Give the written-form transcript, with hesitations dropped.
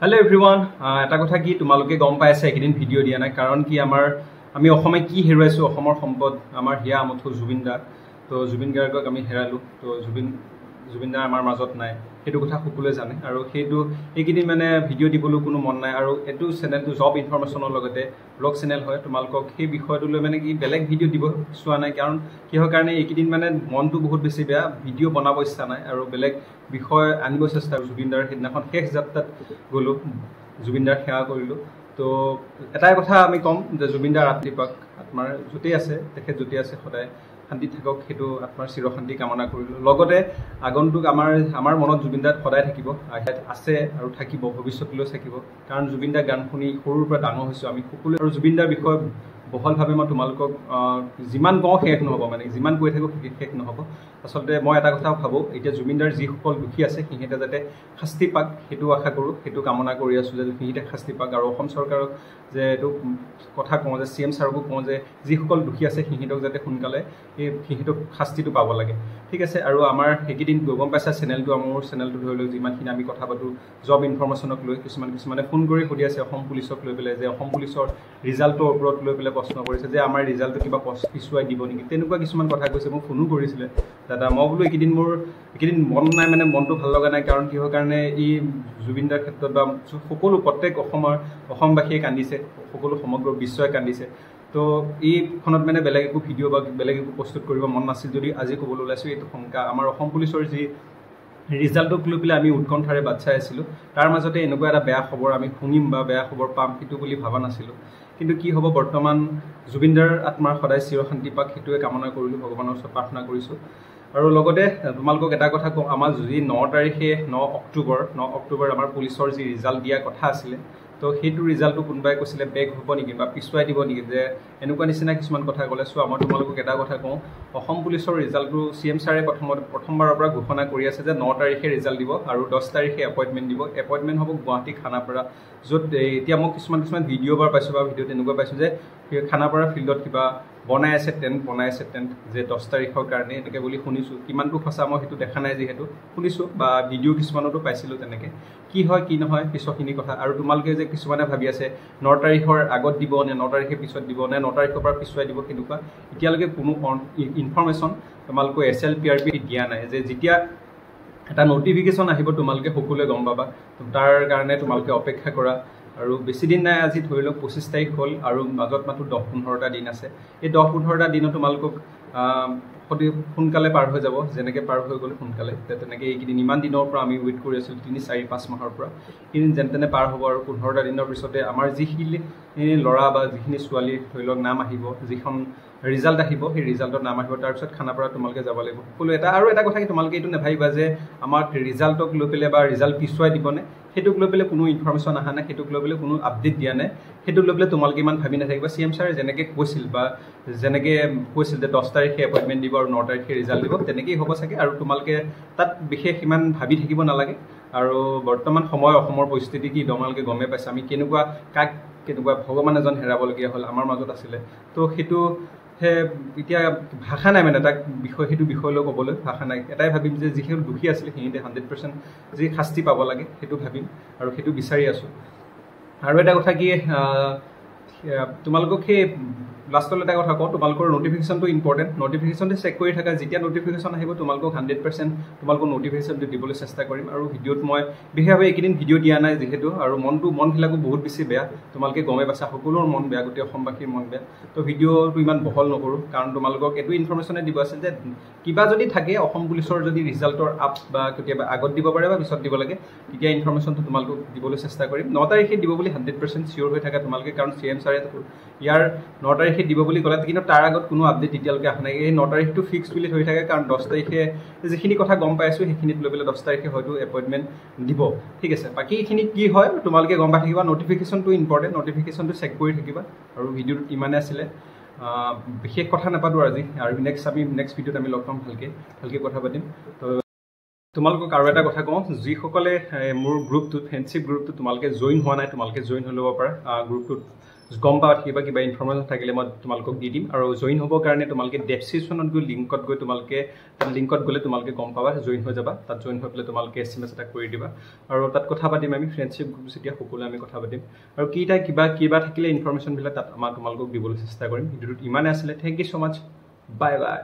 Hello' everyone, এটা কথা কি তোমালোকে গম পাই আছা, এইকেইদিন ভিডিঅ' দিয়া নাই। কাৰণ কি আমি অসমে কি হেৰুৱাইছোঁ, অসমৰ সম্পদ আমাৰ হিয়া আমঠু জুবিন দা। তো জুবিন গাৰ্গক আমি হেৰালোঁ। তো জুবিন দা আমাৰ মাজত নাই, সেইটো কথা সকলোৱে জানে। আৰু সেইটো এইকেইদিন মানে ভিডিঅ' দিবলৈ কোনো মন নাই। আৰু এইটো চেনেলটো জব ইনফৰমেশ্যনৰ লগতে ব্লগ চেনেল হয়, তোমালোকক সেই বিষয়টোলৈ মানে কি বেলেগ ভিডিঅ' দিব চোৱা নাই। কাৰণ কিহৰ কাৰণে এইকেইদিন মানে মনটো বহুত বেছি বেয়া, ভিডিঅ' বনাব ইচ্ছা নাই আৰু বেলেগ বিষয় আনিব চেষ্টা। জুবিন দাৰ সেইদিনাখন শেষ যাত্ৰাত গ'লোঁ, জুবিন দাৰ সেৱা কৰিলোঁ। তো এটাই কথা আমি ক'ম যে জুবিন দাৰ আত্মীপাক আত্মাৰ য'তেই আছে, তেখেত য'তেই আছে সদায় শান্তিত থাকক, সেইটো আত্মাৰ চিৰশান্তি কামনা কৰিলোঁ। লগতে আগন্তুক আমাৰ মনত জুবিন দাত সদায় থাকিব, আছে আৰু থাকিব, ভৱিষ্যতলৈও থাকিব। কাৰণ জুবিন দাৰ গান শুনি সৰুৰ পৰা ডাঙৰ হৈছোঁ আমি সকলোৱে। আৰু জুবিন দাৰ বিষয়ে বহলভাৱে মই তোমালোকক যিমান কওঁ শেষ নহ'ব, মানে যিমান কৈ থাকোঁ শেষ নহ'ব। আচলতে মই এটা কথা ভাবোঁ, এতিয়া জুবিন দাৰ যিসকল দোষী আছে সিহঁতে যাতে শাস্তি পাক, সেইটো আশা কৰোঁ, সেইটো কামনা কৰি আছোঁ যে সিহঁতে শাস্তি পাক। আৰু অসম চৰকাৰক যে এইটো কথা কওঁ, যে চি এম ছাৰকো কওঁ যে যিসকল দোষী আছে সিহঁতক যাতে সোনকালে এই সিহঁতক শাস্তিটো পাব লাগে, ঠিক আছে। আৰু আমাৰ সেইকেইদিন গম পাইছা চেনেলটো, মোৰ চেনেলটো ধৰি লওক যিমানখিনি আমি কথা পাতোঁ জব ইনফৰমেশ্যনক লৈ, কিছুমানে ফোন কৰি সুধি আছে অসম পুলিচক লৈ পেলাই, যে অসম পুলিচৰ ৰিজাল্টৰ ওপৰত লৈ পেলাই প্ৰশ্ন কৰিছে যে আমাৰ ৰিজাল্টটো কিবা পিছুৱাই দিব নেকি, তেনেকুৱা কিছুমান কথা কৈছে। মোক ফোনো কৰিছিলে দাদা। মই বোলো এইকেইদিন মোৰ এইকেইদিন মন নাই, মানে মনটো ভাল লগা নাই। কাৰণ কিহৰ কাৰণে এই জুবিন দাৰ ক্ষেত্ৰত বা সকলো প্ৰত্যেক অসমবাসীয়ে কান্দিছে, সকলো সমগ্ৰ বিশ্বই কান্দিছে। তো এইখনত মানে বেলেগ একো ভিডিঅ' বা বেলেগ একো প্ৰস্তুত কৰিব মন নাছিল যদি আজি ক'বলৈ ওলাইছোঁ এইটো শংকা। আমাৰ অসম পুলিচৰ যি ৰিজাল্টক লৈ পেলাই আমি উৎকণ্ঠাৰে বাট চাই আছিলোঁ, তাৰ মাজতে এনেকুৱা এটা বেয়া খবৰ আমি শুনিম বা বেয়া খবৰ পাম সেইটো বুলি ভবা নাছিলোঁ। কিন্তু কি হ'ব, বৰ্তমান জুবিন দাৰ আত্মাৰ সদায় চিৰশান্তি পাক, সেইটোৱে কামনা কৰিলোঁ, ভগৱানৰ ওচৰত প্ৰাৰ্থনা কৰিছোঁ। আৰু লগতে তোমালোকক এটা কথা কওঁ, আমাৰ যি 9 তাৰিখে 9 অক্টোবৰ আমাৰ পুলিচৰ যি ৰিজাল্ট দিয়া কথা আছিলে, তো সেইটো ৰিজাল্টটো কোনোবাই কৈছিলে বেক হ'ব নেকি বা পিছুৱাই দিব নেকি, যে এনেকুৱা নিচিনা কিছুমান কথা ক'লে। চোৱা, মই তোমালোকক এটা কথা কওঁ, অসম পুলিচৰ ৰিজাল্টটো চি এম ছাৰে প্ৰথমবাৰৰ পৰা ঘোষণা কৰি আছে যে 9 তাৰিখে ৰিজাল্ট দিব আৰু 10 তাৰিখে এপইণ্টমেণ্ট দিব। এপইণ্টমেণ্ট হ'ব গুৱাহাটী খানাপাৰা, য'ত এতিয়া মই কিছুমান ভিডিঅ' বাৰ পাইছোঁ বা ভিডিঅ' তেনেকুৱা পাইছোঁ যে খানাপাৰা ফিল্ডত কিবা বনাই আছে, টেণ্ট বনাই আছে, টেণ্ট যে 10 তাৰিখৰ কাৰণে এনেকৈ বুলি শুনিছোঁ। কিমানটো সঁচা মই সেইটো দেখা নাই, যিহেতু শুনিছোঁ বা ভিডিঅ' কিছুমানতো পাইছিলোঁ তেনেকৈ। কি হয় কি নহয় পিছৰখিনি কথা। আৰু তোমালোকে যে কিছুমানে ভাবি আছে 9 তাৰিখৰ আগত দিব নে 9 তাৰিখে পিছত দিব নে 9 তাৰিখৰ পৰা পিছুৱাই দিব, সেনেকুৱা এতিয়ালৈকে কোনো ইনফৰমেশ্যন তোমালোকৰ SLPRP দিয়া নাই। যে যেতিয়া এটা নটিফিকেশ্যন আহিব তোমালোকে সকলোৱে গম পাবা, তাৰ কাৰণে তোমালোকে অপেক্ষা কৰা। আৰু বেছি দিন নাই, আজি ধৰি লওক 25 তাৰিখ হ'ল আৰু মাজত মাথো 10-15টা দিন আছে। এই 10-15টা দিনত তোমালোকক সোনকালে পাৰ হৈ যাব, যেনেকৈ পাৰ হৈ গ'ল সোনকালে তেনেকৈ এইকেইদিন ইমান দিনৰ পৰা আমি ৱেইট কৰি আছিলোঁ, 3-4-5 মাহৰ পৰা এইকেইদিন যেন তেনে পাৰ হ'ব। আৰু 15টা দিনৰ পিছতে আমাৰ যিখিনি ল'ৰা বা যিখিনি ছোৱালী ধৰি লওক নাম আহিব, যিখন ৰিজাল্ট আহিব সেই ৰিজাল্টত নাম আহিব, তাৰপিছত খানাপাৰা তোমালোকে যাব লাগিব সকলো। এটা আৰু এটা কথা কি, তোমালোকে এইটো নাভাবিবা যে আমাক ৰিজাল্টক লৈ পেলাই বা ৰিজাল্ট পিছুৱাই দিবনে, সেইটোক লৈ পেলাই কোনো ইনফৰমেশ্যন অহা নাই, সেইটোক লৈ পেলাই কোনো আপডেট দিয়া নাই, সেইটোক লৈ পেলাই তোমালোকে ইমান ভাবি নাথাকিবা। চি এম ছাৰে যেনেকৈ কৈছিল বা যেনেকৈ কৈছিল যে 10 তাৰিখে এপইণ্টমেণ্ট দিব আৰু 9 তাৰিখে ৰিজাল্ট দিব, তেনেকেই হ'ব চাগে। আৰু তোমালোকে তাত বিশেষ ইমান ভাবি থাকিব নালাগে। আৰু বৰ্তমান সময় অসমৰ পৰিস্থিতি কি তোমালোকে গমেই পাইছা, আমি কেনেকুৱা কাক কেনেকুৱা ভগৱান এজন হেৰাবলগীয়া হ'ল আমাৰ মাজত আছিলে। তো সেইটো এতিয়া ভাষা নাই, মানে তাক বিষয় সেইটো বিষয়লৈ ক'বলৈ ভাষা নাই। এটাই ভাবিম যে যিখিনি দোষী আছিলে সিহঁতে 100% যি শাস্তি পাব লাগে সেইটো ভাবিম আৰু সেইটো বিচাৰি আছোঁ। আৰু এটা কথা কি, তোমালোকক সেই লাষ্টলৈ এটা কথা কওঁ, তোমালোকৰ নটিফিকেশ্যনটো ইম্পৰ্টেণ্ট, নটিফিকেশ্যনটো চেক কৰি থাকা। যেতিয়া নটিফিকেশ্যন আহিব তোমালোকক 100% তোমালোকক নটিফিকেশ্যনটো দিবলৈ চেষ্টা কৰিম। আৰু ভিডিঅ'ত মই বিশেষভাৱে এইকেইদিন ভিডিঅ' দিয়া নাই যিহেতু, আৰু মনবিলাকো বহুত বেছি বেয়া, তোমালোকে গমেই পাইছা, সকলোৰে মন বেয়া, গোটেই অসমবাসীৰ মন বেয়া। তো ভিডিঅ'টো ইমান বহল নকৰোঁ, কাৰণ তোমালোকক এইটো ইনফৰমেশ্যনে দিব আছে যে কিবা যদি থাকে অসম পুলিচৰ যদি ৰিজাল্টৰ আপ বা কেতিয়াবা আগত দিব পাৰে বা পিছত দিব লাগে, তেতিয়া ইনফৰমেশ্যনটো তোমালোকক দিবলৈ চেষ্টা কৰিম। 9 তাৰিখে দিব বুলি 100% চিয়'ৰ হৈ থাকা তোমালোকে, কাৰণ চি এম ছাৰে ইয়াৰ 9 তাৰিখে দিব বুলি ক'লে, কিন্তু তাৰ আগত কোনো আপডেট এতিয়ালৈকে অহা নাই। এই 9 তাৰিখটো ফিক্স বুলি ধৰি থাকে, কাৰণ 10 তাৰিখে যিখিনি কথা গম পাইছোঁ সেইখিনিত লৈ পেলাই 10 তাৰিখে হয়তো এপইণ্টমেণ্ট দিব, ঠিক আছে। বাকী এইখিনি কি হয় তোমালোকে গম পাই থাকিবা। নটিফিকেশ্যনটো ইম্পৰ্টেণ্ট, নটিফিকেশ্যনটো চেক কৰি থাকিবা। আৰু ভিডিঅ'টোত ইমানে আছিলে, বিশেষ কথা নাপাতোঁ আজি। আৰু নেক্সট ভিডিঅ'ত আমি লগ পাম, ভালকৈ কথা পাতিম। তো তোমালোকক আৰু এটা কথা কওঁ, যিসকলে মোৰ গ্ৰুপটোত ফ্ৰেণ্ডশ্বিপ গ্ৰুপটোত তোমালোকে জইন হোৱা নাই, তোমালোকে জইন হৈ ল'ব পাৰা। গ্ৰুপটোত গম পাবা থাকিবা, কিবা ইনফৰ্মেশ্যন থাকিলে মই তোমালোকক দি দিম। আৰু জইন হ'বৰ কাৰণে তোমালোকে ডেছক্ৰিপশ্যনত গৈ লিংকত গৈ তোমালোকে তাত লিংকত গ'লে তোমালোকে গম পাবা, জইন হৈ যাবা। তাত জইন হৈ পেলাই তোমালোকে SMS এটা কৰি দিবা আৰু তাত কথা পাতিম আমি, ফ্ৰেণ্ডশ্বিপ গ্ৰুপ যেতিয়া সকলোৱে আমি কথা পাতিম। আৰু কেইটা কিবা কিবা থাকিলে ইনফৰ্মেশ্যনবিলাক তাত আমাৰ তোমালোকক দিবলৈ চেষ্টা কৰিম। ভিডিঅ'টোত ইমানেই আছিলে। Thank you so much, bye bye.